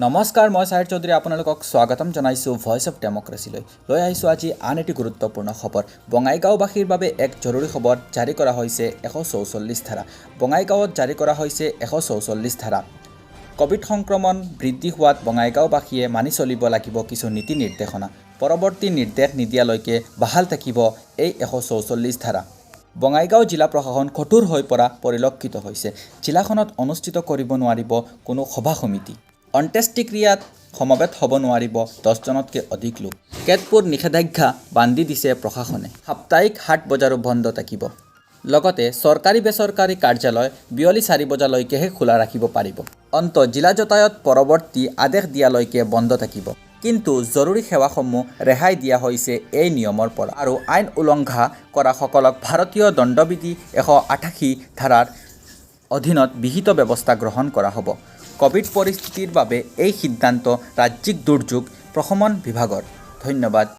নমস্কাৰ, মই চাহিৰ চৌধুৰী, আপোনালোকক স্বাগতম জনাইছোঁ ভইচ অফ ডেম'ক্ৰেচিলৈ। লৈ আহিছোঁ আজি আন এটি গুৰুত্বপূৰ্ণ খবৰ। বঙাইগাঁওবাসীৰ বাবে এক জৰুৰী খবৰ। জাৰি কৰা হৈছে 144 ধাৰা। বঙাইগাঁৱত জাৰি কৰা হৈছে 144 ধাৰা। ক'ভিড সংক্ৰমণ বৃদ্ধি হোৱাত বঙাইগাঁওবাসীয়ে মানি চলিব লাগিব কিছু নীতি নিৰ্দেশনা। পৰৱৰ্তী নিৰ্দেশ নিদিয়ালৈকে বাহাল থাকিব এই 144 ধাৰা। বঙাইগাঁও জিলা প্ৰশাসন কঠোৰ হৈ পৰা পৰিলক্ষিত হৈছে। জিলাখনত অনুষ্ঠিত কৰিব নোৱাৰিব কোনো সভা সমিতি, অন্ত্যেষ্টিক্ৰিয়াত সমবেত হ'ব নোৱাৰিব 10জনতকৈ অধিক লোক। কেতবোৰ নিষেধাজ্ঞা বান্ধি দিছে প্ৰশাসনে। সাপ্তাহিক হাট বজাৰো বন্ধ থাকিব। লগতে চৰকাৰী বেচৰকাৰী কাৰ্যালয় বিয়লি 4 বজালৈকেহে খোলা ৰাখিব পাৰিব। আন্তঃজিলা যাতায়াত পৰৱৰ্তী আদেশ দিয়ালৈকে বন্ধ থাকিব। কিন্তু জৰুৰী সেৱাসমূহ ৰেহাই দিয়া হৈছে এই নিয়মৰ পৰা আৰু আইন উলংঘা কৰাসকলক ভাৰতীয় দণ্ডবিধি 188 ধাৰাৰ অধীনত বিহিত ব্যৱস্থা গ্ৰহণ কৰা হ'ব। ক'ভিড পৰিস্থিতিৰ বাবে এই সিদ্ধান্ত ৰাজ্যিক দুৰ্যোগ প্ৰশমন বিভাগৰ। ধন্যবাদ।